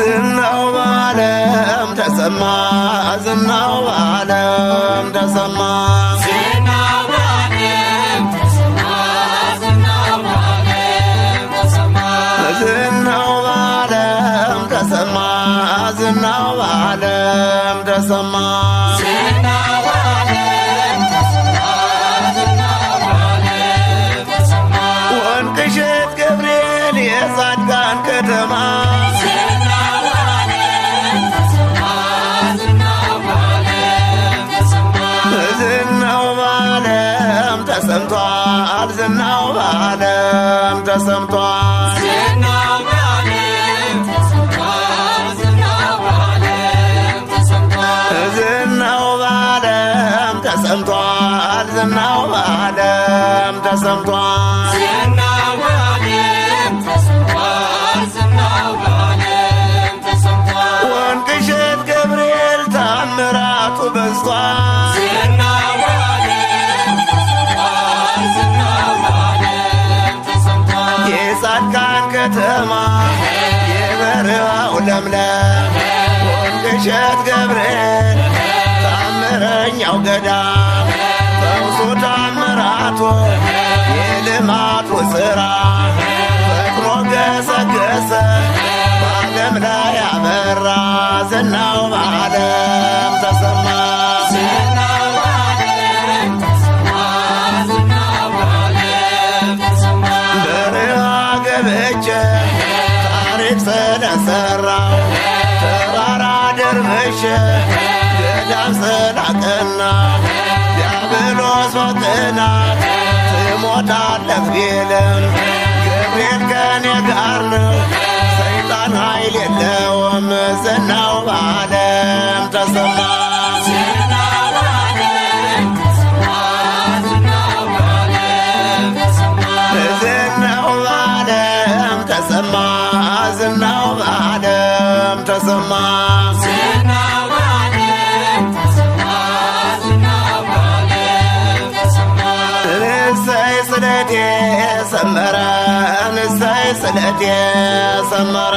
ዝናው በዓለም ተሰማ፣ ዝናው በዓለም ተሰማ፣ ዝናው በዓለም ተሰማ፣ ዝናው በዓለም ተሰማ፣ ዝናው በዓለም ተሰማ፣ ዝናው በዓለም ተሰማ፣ ዝናው በዓለም ተሰማ፣ ዝናው በዓለም ተሰማ፣ ወንቅሸት ገብርኤል የጻድቃን ከተማ፣ ዝናው በዓለም ተሰማ፣ ዝናው በዓለም ተሰማ፣ ዝናው በዓለም ተሰምቷል፣ ዝናው በዓለም ተሰምቷል፣ ዝናው በዓለም ተሰማ፣ ዝናው በዓለም ተሰምቷል፣ ዝናው በዓለም ተሰምቷል፣ ዝናው በዓለም ተሰምቷል፣ ዝናው በዓለም ተሰምቷል፣ ዝናው በዓለም ተሰምቷል፣ ወንቅሸት ገብርኤል ታምራቱ በዝቷል፣ ዝናው በዓለም ተሰምቷል፣ ዝናው በዓለም ተሰምቷል፣ የጻድቃን ከተማ የበረሃው ለምለም ወንቅሸት ገብርኤል ታምረኛው ገዳም ፈውሱ ታምራቱ የልማቱ ሥራ ፈጥኖ ገሰገሰ በዓለም ላይ አበራ፣ ዝናው በዓለም ተሰማ፣ ዝናው በዓለም ተሰማ፣ ዝናው በዓለም ተሰማ፣ በረሃ ገብቼ ታሪክ ስለሰራው ተራራ ደርምሼ ገዳም ስላቀና ዲያብሎስ በቅናት ትሞታለህ ቢልም ገብርኤል ከኔ ጋር ነው፣ ሰይጣን ኃይል የለውም፣ ዝናው በዓለም ተሰማ፣ ዝናው በዓለም ተሰማ፣ ዝናው በዓለም ተሰማ፣ ዝናው በዓለም ተሰማ፣ ዝናው በዓለም ተሰማ፣ ዝናው በዓለም ተሰማ፣ ዝናው በዓለም ተሰማ፣ እሰይ ስለቴ ሰመረ፣ እሰይ ስለቴ ሰመረ፣